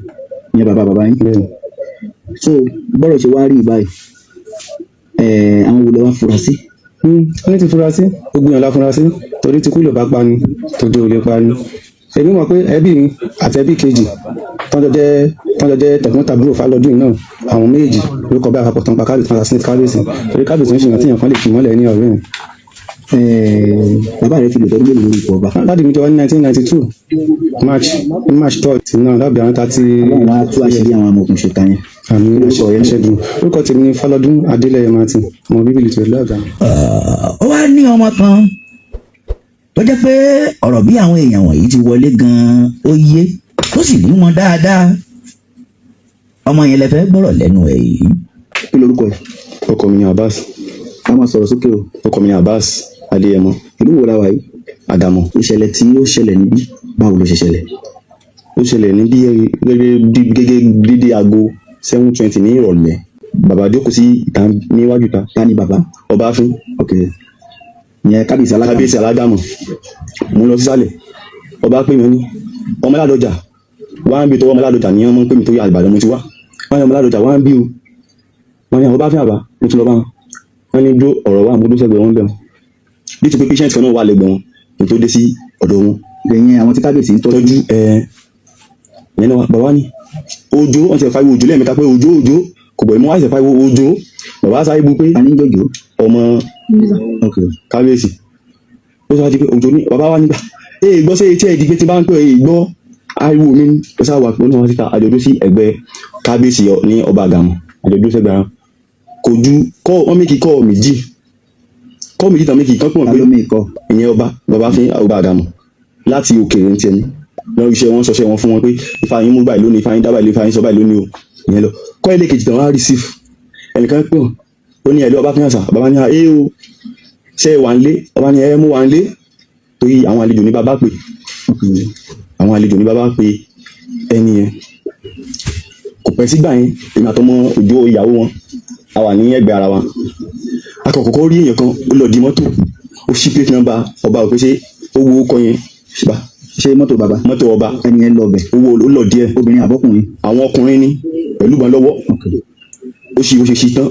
D: Ní bàbá bàbá yín.
H: Bẹ́ẹ̀ ni.
D: So bọ́rọ̀ ṣe wá rí báyìí, àwọn wo lẹ wá fura sí?
H: Wọ́n ní ti fura sí gbogbo èèyàn la fura sí, torí tí kú lè bá pa ni, tòde ò lè pa ni. Èmi mọ̀ pé ẹbí mi àti ẹbí kejì tọ́jọ́ jẹ́ tẹ̀gbọ́n-tàbúrò Fálọ́dún yìí náà, àwọn méjèèjì ló kọ bá àpapọ̀ tán pa kábíyèsí, tán assassinate kábíyèsí, torí kábíyèsí ń ṣèyàn tí èèyàn kan lè kì mọ́lẹ̀ ní ọ̀rẹ́ yẹn.
D: Bàbá rẹ ti lò tọdún mélòó lórí ipò ọba?
H: Daddy mi jọba ní 1992 March, March 3 náà, lábẹ́ àwọn 30.
D: Ọlọ́run á tú àṣírí àwọn amòòkùnṣìkà yẹn.
H: Àmín.
D: Orúkọ rẹ?
H: Ṣẹ́gun. Orúkọ tèmi ni Fọlọ́dún Adélẹ́yẹ Martin, ọmọ bíbélì tó ìlú Àgàmù.
A: Ó wá ní ọmọ kan tó jẹ́ pé ọ̀rọ̀ bí àwọn èèyàn wọ̀nyí ti wọlé gan-an, ó yé, tó sì rí wọn dáadáa. Ọmọ yẹn lè fẹ́ gbọ́rọ̀ lẹ́nu ẹ̀ yìí.
D: Kí lorúkọ ẹ?
F: Ọkọ mi ni Abbas.
D: Ká máa sọ̀rọ̀ sókè o.
F: Ọkọ mi ni Abbas Adéyẹmọ.
D: Ìlú wo la wà yìí?
F: Àgàmọ̀.
D: Ìṣẹ̀lẹ̀ tí ó ṣẹlẹ̀ níbí, báwo ló ṣe ṣẹlẹ̀?
F: Ó ṣẹlẹ̀ ní bí gẹ́gẹ́ dédé aago 7:20 ní ìrọ̀lẹ́. Bàbá jókòó sí ìta, níwájú ìta.
D: Ta ni bàbá?
F: Ọbaafín.
D: Ok, ìyẹn kábíyèsí alága.
F: Kábíyèsí Alágàmọ̀. Mo lọ sísàlẹ̀, ọba pè mí ní ọmọ Ládọjà wá ń bí, tọwọ́ ọmọ Ládọjà ní ọmọ pè mí, torí Àgbàdo mo ti wá. Wọ́n ní ọmọ Ládọjà wá ń bí o. Wọ́n ní àwọn ọbaafín àbá. Mo tún lọ bá wọn, wọ́n ní dó ọ̀rọ̀ wa. Mo dó sẹ́gbẹ̀ẹ́ wọn bẹ̀ wọn nítorí pé patient kan náà wà lẹ́gbẹ̀ẹ́ wọn kí n tó dé sí ọ̀dọ̀ wọn.
D: Ìyẹn àwọn tí kábíyèsí ń tọ́jú?
F: Tọ́jú ẹ. Ìyẹn náà, bàbá ní òjò, wọ́n ti pariwo òjò lẹ́ẹ̀mẹ́ta pé òjò, òjò kò bọ̀ mọ́, àìsàn pariwo òjò. Bàbá sáré bu pé
D: Ta ní jòjò?
F: Ọmọ
D: Ok.
F: kábíyèsí. Ó sọ wá di pé òjò ní bàbá wa nígbà ee gbọ́ sí etí ẹ̀ di pé tí bá ń pè é gbọ́ ariwo mi ní. Ó sá wà pé ó náà wá síta, àjọ̀dún sí ẹgbẹ́ kábíyèsí ní ọba Àgàmù, àjọ̀dún sẹ́gbẹ̀ẹ́ ara kò ju kọ́ wọ́n méjì kọ́ méjì kọ́ méjì tán méjì kan pọ̀
D: Ta
F: pé
D: ló mí kọ?
F: Ìyẹn ọba bàbá fín ọba Àgàmù láti òkèèrè ní tiẹ̀ ní lọ́wọ́ iṣẹ́ wọn, sọṣẹ́ wọn fún wọn pé ifá yín mú báyìí lónìí, ifá yín dá báyìí lónìí, ifá yín sọ báyìí lónìí o. Ìyẹn lọ kọ́ ilé kejì tán wá receive. Ẹnìkan pè wọ́n, ó ní ẹ̀lú ọba fín àṣà. Bàbá ní ẹ o, ṣé ẹ wà ń lé? Ọba ní ẹ mú wà ń lé, torí àwọn àlejò ní bàbá pè, àwọn àlejò ní bàbá pè ẹni yẹn. Kò pẹ́ sígbà yẹn, èmi àtọmọ òjò ìyàwó wọn a wà ní ẹ̀gbẹ́ ara wa. Akọ̀kọ̀kọ̀ rí èèyàn kan, ó lọ di mọ́tò, ó ṣí plate number ọba ò pé ṣé ó wo ọkọ yẹn ṣùgbà.
D: Ṣé mọ́tò bàbá?
F: Mọ́tò ọba.
D: Ẹni yẹn lọ bẹ̀?
F: Owó ó lọ díẹ̀.
D: Obìnrin àbọ́kùnrin?
F: Àwọn ọkùnrin ní pẹ̀lú ìbọn lọ́wọ́. Ó ṣe ó ṣe ṣí tán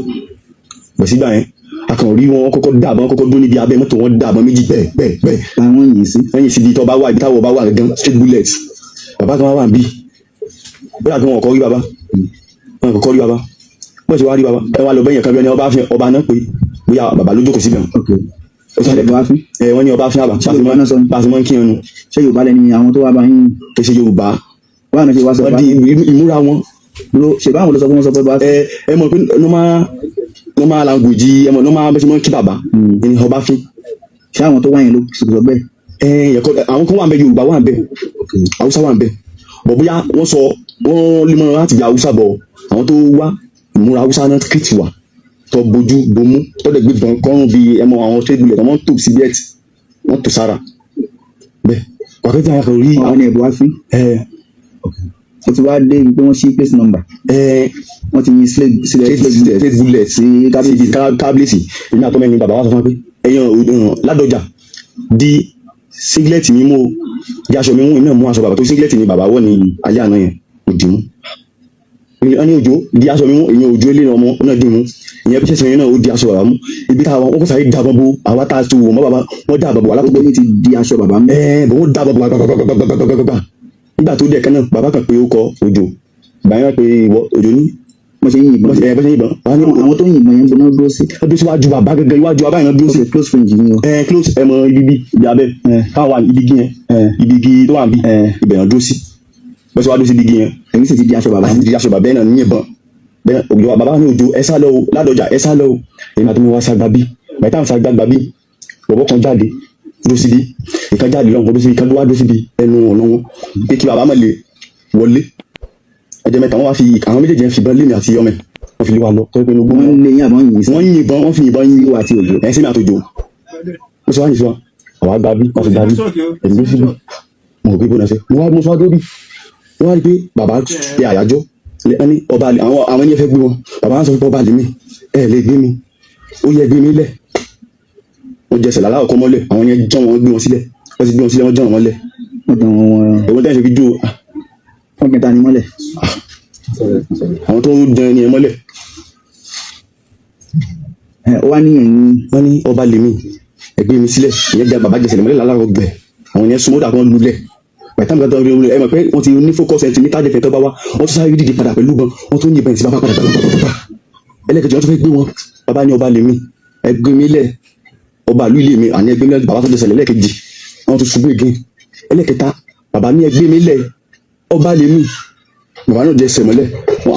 F: pẹ̀ sígbà yẹn, a kàn rí wọn kọ́kọ́ dàbọn, kọ́kọ́ dún níbi abẹ́ mọ́tò, wọn dàbọn méjì bẹ́ẹ̀ bẹ́ẹ̀ bẹ́ẹ̀.
D: Táwọn yìí sí?
F: Wọ́n yìí síbi tó bá wà, ibi táwọn bá wà gangan, straight bullet. Bàbá kan wà níbí, ó dàbí wọn kọ́ rí bàbá, wọn kọ́kọ́ rí bàbá. Bọ́n ṣe wá rí bàbá, ẹ wá lọ bẹ́yẹn kan bí ẹni ọba fi ọba náà pé bóyá bàbá ló jókòó síbẹ̀.
D: Ok.
F: Ó sọ
D: Ọba fín?
F: Ẹ wọ́n ní ọba fi àbá.
D: Yorùbá náà sọ ní?
F: Bá a ṣe mọ́ ń kí ẹnu.
D: Ṣé Yorùbá lẹni àwọn tó wá bá yín?
F: Kì í ṣe Yorùbá.
D: Báwo ni ṣe wá sọ
F: Wọ́n
D: bá
F: di ìmúra wọn.
D: Ló ṣe báwọn ló sọ pé wọ́n sọ pé bá
F: Ẹ ẹ mọ̀ pé normal language, ẹ mọ̀ normal bẹ́ẹ̀ ṣe mọ́ ń kí bàbá ẹni ọba fi.
D: Ṣé àwọn tó wá yẹn ló sọ bẹ́ẹ̀?
F: Ẹ ẹ̀kọ́ àwọn kan wà ń bẹ, Yorùbá wà ń bẹ, Haúsá wà ń bẹ, bọ̀ bóyá wọ́n sọ wọ́n lè mọ láti gba Haúsá, bọ̀ àwọn tó wá ìmúra Haúsá náà kìtì wà tó bójú bomú, tó dẹ̀ gbé bọn kọ́rùn bíi ẹmọ àwọn straight bullet, wọ́n tò sí bẹ́ẹ̀tì, wọ́n tò sára bẹ́ẹ̀ wákàtí àwọn kan rí.
D: Àwọn ní ẹ̀bùn wá fín?
F: Ẹ.
D: Ó ti wá dé ibi pé wọ́n ṣí plate number?
F: Ẹ.
D: Wọ́n ti yin sílẹ̀ sílẹ̀?
F: Straight bullet
D: sí kábíyèsí.
F: sí kábíyèsí. Èmi àtọ́mẹ́ni bàbá wa sọ fún wa pé ẹ̀yàn Ládọjà di singlet mi mú o, di aṣọ mi mú. Èmi náà mú aṣọ bàbá tó singlet ni bàbá wọ̀ ní alẹ́ àná yẹn, mo dì mú. Wọ́n ní òjò di aṣọ mi mú, ìyẹn òjò ilé ọmọ náà dì mú. Ìyẹn bí sẹ́sìn náà ó di aṣọ bàbá mú. Ibi táwa wọn kò sáré dàbọ̀ bo àwa tá a tó wò mọ́ bàbá, wọ́n dàbọ̀ bò alákòókò.
D: Gbogbo yín ti di aṣọ bàbá mú?
F: Ẹ bọ̀, wọ́n dàbọ̀ bò gbàgbàgbàgbàgbàgbà. Nígbà tó dẹ̀ kan náà, bàbá kan pé ó kọ òjò gbà yẹn pé ìwọ òjò ní
D: Wọ́n ṣe ń yìnbọn?
F: Bọ́sẹ̀ bọ́sẹ̀ yìnbọn. Wọ́n ní
D: Àwọn tó ń yìnbọn yẹn gbóná dúró sí?
F: Wọ́n dúró síwájú bàbá gẹ́gẹ́, iwájú bàbá yẹn dúró sí.
D: Ok, close range ni o.
F: Ẹ close, ẹ mọ ibi bí ibi abẹ káwọn wà ní ibi igi yẹn, ibi igi tó wà níbí, ibẹ̀ náà dúró sí. Bọ́sẹ̀ wá dúró sí ibi igi yẹn.
D: Ẹ̀yin sì ti di aṣọ bàbá
F: Àti
D: mú?
F: di aṣọ bàbá yẹn náà ní ìbọn bẹ́ẹ̀. Òjò bàbá ní òjò ẹ sá lọ o, Ládọjà ẹ sá lọ o. Èmi àti mi wá sá gbàbí bàtà táwọn sá gbàbí, bọ̀bọ̀ kan jáde dúró síbi, ìkan jáde lọ́nkọ́ dúró síbi, ìkan wá dúró síbi ẹnu ọ̀nà wọn pé kí bàbá má lè wọlé. Ẹjẹ mẹ́ta wọ́n wá fi àwọn méjèèjì yẹn fi ìbọn lé mi àti ọmọ ẹ̀, wọ́n fi lé wa lọ tó pé inú gbó.
D: Wọ́n ń lé yín àbọ̀ yìnyín sí?
F: Wọ́n yìnbọn, wọ́n fi ìbọn yìn
D: Ìwọ àti òjò?
F: Ẹ̀ sẹ́mi àtòjò ó sọ wá yìí sọ àwa gba bí wọ́n fi gba bí, èmi ló síbi mo rò pé bó náà ṣe mo wá mo sọ wá dúró bí wọ́n wá rí pé bàbá ṣe àyájọ́ ẹni ọba àwọn ẹni fẹ́ gbé wọn. Bàbá wọn sọ pé ọba lèmi, ẹ lè gbé mi, ó yẹ gbé mi lẹ̀. Wọ́n jẹsẹ̀ làlá ọkọ mọ́lẹ̀, àwọn yẹn jọ́ wọn gbé wọn sílẹ̀, wọ́n ti gbé wọn sílẹ̀, wọ́n jọ́ wọn mọ́lẹ̀.
D: Wọ́n dán wọn?
F: Èwo tẹ́ ẹ ṣe fi jó?
D: Wọ́n kẹta ni mọ́lẹ̀?
F: Àwọn tó ń jẹun ẹni yẹn mọ́lẹ̀.
D: Ẹ ó wá ní ẹ̀yìn?
F: Wọ́n ní ọba lèmi, ẹ gbé mi sílẹ̀. Ìyẹn jẹ bàbá jẹsẹ̀ mọ́lẹ̀ làlá ọgbẹ, àwọn yẹn súnmọ́ dàgbọ́n lulẹ̀ bàtà mi kan tó ẹ mọ̀ pé wọ́n ti ní focus ẹ̀ ti ní target ẹ̀ tó bá wá. Wọ́n tún sáré dìde padà pẹ̀lú gan, wọ́n tún yìnbọn sí bàbá padà gbàgbàgbàgbà. Ẹlẹ́kẹ̀jì, wọ́n tún fẹ́ gbé wọn. Bàbá ní ọba lèmi, ẹ gbé mi lẹ̀. Ọba ìlú ilé mi àní ẹgbẹ́ mi lẹ̀. Bàbá tó jẹsẹ̀ lẹ́ẹ̀kejì, wọ́n tún ṣubú again. Ẹlẹ́kẹta, bàbá ní ẹgbẹ́ mi lẹ̀, ọba lè mí. Bàbá náà jẹsẹ̀ mọ́lẹ̀,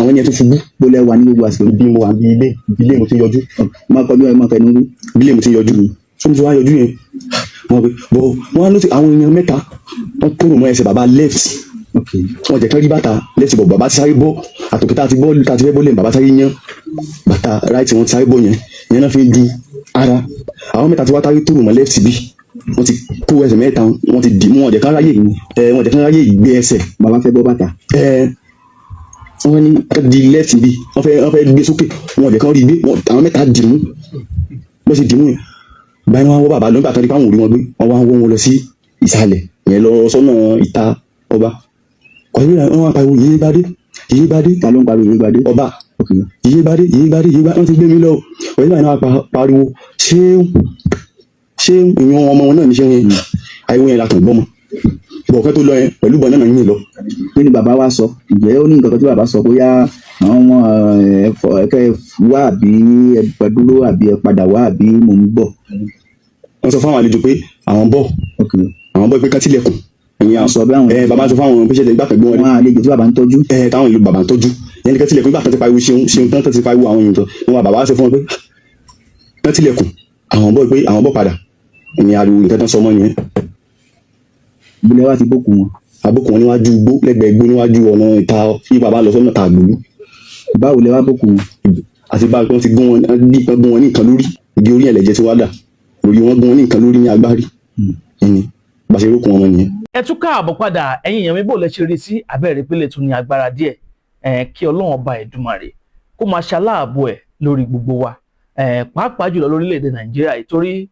F: àwọn yẹn tún ṣubú.
D: Bó lẹ wà ní gbogbo àsìkò?
F: Ibi mo wà bí ilé, ilé mo ti ń yọjú.
D: Má kọjú ẹ, má fẹnu wí.
F: Ilé mo ti ń yọjú, so mo ti wá yọjú yẹn, wọn pe bọ wọn á lọ sí àwọn èèyàn mẹ́ta, wọn kúrò mọ́ ẹsẹ̀ bàbá left. Wọn jẹ́ kán rí bàtà left bọ̀. Bàbá ti sáré bọ́ àtòkè tá a ti bọ́, tá a ti fẹ́ bọ́ lẹ́yìn, bàbá sáré yán bàtà right, wọn ti sáré bọ́ yẹn, yẹn náà fi ń du ara. Àwọn mẹ́ta ti wá táyé tòrò mọ́ left bí wọ́n ti kó ẹsẹ̀ mẹ́ta, wọ́n ti dì mú, wọn jẹ́ kán ráyè ẹ, wọ́n jẹ́ kán ráyè gbé ẹsẹ̀.
D: Bàbá fẹ́ bọ́ bàtà.
F: Ẹ wọ́n ní di left bí wọ́n fẹ́ gbé sókè, wọn jẹ́ kán rí gbé. Àwọn mẹ́ta dì mú bó ṣe dì mú yẹn báyìí, wọ́n wọ́ bàbá lọ. Nígbà tó ní káwọn ò rí wọn gbé, wọ́n wá wọ́ wọn lọ sí ìsàlẹ̀ yẹn, lọ sọ́nà ìta ọba. Kọ̀wé wọn wá pariwo, "Yéé bá dé, yéé bá dé."
D: Ta ló ń pariwo yìí gbadé?
F: Ọba, "Yéé bá dé, yéé bá dé, yéé bá, wọ́n ti gbé mi lọ." Kọ̀wé báyìí náà wá pariwo, "Ṣéun, ṣéun!" Ìyẹn ọmọ wọn náà ní ṣéun yẹn. Ariwo yẹn la kàn gbọ́ mọ́ bọ̀ kẹ́ tó lọ yẹn pẹ̀lú bọ̀ náà yín lọ.
D: Kí ni bàbá wa sọ? Ǹjẹ́ ó ní nǹkan kan tí bàbá sọ, bóyá àwọn ọmọ ẹ fọ ẹ kẹ́ ẹ wá, àbí ẹ dúró, àbí ẹ padà wá, àbí mò ń bọ̀?
F: Wọ́n sọ fáwọn àlejò pé àwọn bọ̀. Àwọn bọ̀ pé ká tilẹ̀kùn ìyẹn.
D: Sọ bí àwọn
F: Ẹ bàbá sọ fáwọn patient ìgbà kan gbé wọn dé.
D: Àwọn àlejò tí bàbá ń tọ́jú.
F: Ẹ táwọn ìlú bàbá ń tọ́jú ìyẹn ní ká tilẹ̀kùn. Ìgbà kan ti pariwo "Ṣeun, ṣeun" tán, ti pariwo àwọn èèyàn tán, wọn wà bàbá sọ fún wọn pé ká tilẹ̀kùn, àwọn bọ̀, pé àwọn bọ̀ padà. Ìyẹn ariwo nǹkan tán sọ mọ́ nìyẹn.
D: Ìbílẹ̀ wa ti bókun wọn.
F: Abókùn wọn níwájú igbó, lẹ́gbẹ̀ẹ́ igbó, níwájú ọ̀nà ìta yí bàbá lọ sọ́nà tàgbòlú.
D: Báwo lẹ wá bókun wọn?
F: Àti bá wọn ti gún wọn bí kan, gún wọn ní nǹkan lórí igi orí ẹlẹ́jẹ̀ tí wàá dà lórí wọn, gún wọn ní nǹkan lórí ní agbárí ẹni bá ṣe rókun wọn nìyẹn.
C: Ẹ tún káàbọ̀ padà, ẹ̀yin èèyàn mi. Bò lẹ ṣe rí sí abẹ́rẹ́ ìpínlẹ̀ tún ní agbára díẹ̀ ẹ̀, kí Ọlọ́run ọba Ẹ̀dùmarè kó máa ṣaláàbò ẹ̀ lórí gbogbo wa ẹ̀, pàápàá jùlọ lórílẹ̀‐èdè Nàìjíríà, ìtorí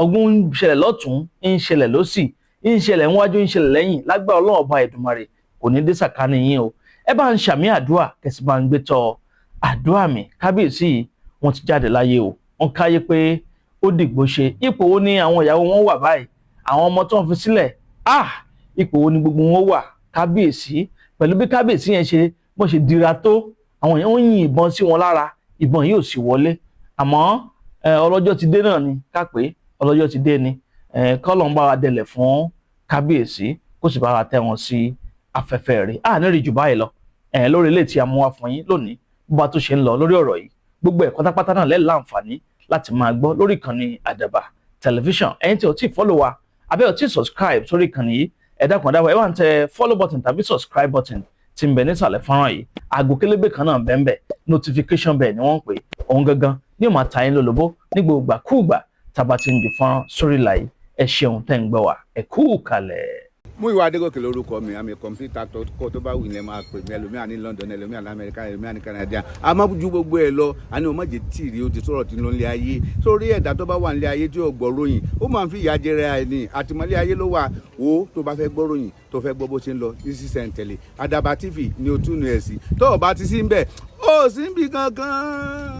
C: ọgbọ́n ń ṣẹlẹ̀ lọ́tún, ń ṣẹlẹ̀ lọ́sì, ń ṣẹlẹ̀ níwájú, ń ṣẹlẹ̀ lẹ́yìn. Lágbára Ọlọ́run ọba Ẹ̀dùmarè, kò ní dé sàkání yín o. Ẹ bá ń ṣàmì àdúrà, kẹsì bá ń gbé tọ àdúrà mi. Kábíyèsí yìí, wọ́n ti jáde láyé o, wọ́n káyé pé ó dìgbò ṣe. Ipò wo ni àwọn ìyàwó wọn wà báyìí? Àwọn ọmọ tó ń fi sílẹ̀, ah, ipò wo ni gbogbo wọn wà? Kábíyèsí, pẹ̀lú bí kábíyèsí yẹn ṣe bó ṣe dira tó, àwọn èèyàn ń yin ìbọn sí wọn lára, ìbọn yìí ò sì wọlé. Àmọ́ ọlọ́jọ́ ti dé náà ni, ká pé ọlọ́jọ́ ti dé ni. Kọ́lọ̀ ń bá wa dẹlẹ̀ fún kábíyèsí, kó sì bá wa tẹ́ wọn sí afẹ́fẹ́ rẹ̀. À ní rí jù báyìí lọ lórí ilé tí a mú wá fún yín lónìí. Bó bá tó ṣe ń lọ lórí ọ̀rọ̀ yìí, gbogbo ẹ̀ pátápátá náà lẹ́ẹ̀ láǹfààní láti máa gbọ́ lórí ìkànnì Àdàbà Tẹlifíṣàn. Ẹ̀yin tí ò tí ì follow wa, àbẹ́ ò tí ì subscribe sórí ìkànnì yìí, ẹ dákun dábọ̀, ẹ wá ń tẹ follow button tàbí subscribe button tí ń bẹ nísàlẹ̀ fọ́nrán yìí. Aago kélébé kan náà bẹ́ẹ̀ bẹ́ẹ̀, notification bell ni wọ́n ń pè òun gangan ní ó máa ta yín lólobó ní gbogbo ìgbàkúùgbà tá a bá ti ń ju fọ́nrán sórí ìlà yìí. Ẹ ṣeun tẹ́ ń gbọ́ wa, ẹ kú kalẹ̀.
I: Múyìwá Adégòkè lórúkọ mi. Àmì complete actor kọ́ tó bá wù ní ẹ máa pè mí. Ẹlòmíà ní London, ẹlòmíà ní Amẹ́ríkà, ẹlòmíà ní Canada. Àmọ́ ju gbogbo ẹ lọ, àní o má jẹ́ tìrì o ti sọ̀rọ̀ tí ń lọ nílé ayé. Sórí ẹ̀dá tó bá wà nílé ayé tí ò gbọ́ ròyìn, ó máa ń fi ìyà jẹrẹ ẹ̀ ní àtìmọ́lé ayé ló wà. Wo tó bá fẹ́ gbọ́ ròyìn, tó fẹ́ gbọ́ bó ṣe ń lọ ní sísẹ̀ntẹ̀lé, Àdàbà TV ni o túnú ẹ̀ sí. Tó o bá ti sí ń bẹ̀, ó sì ń bì kankan.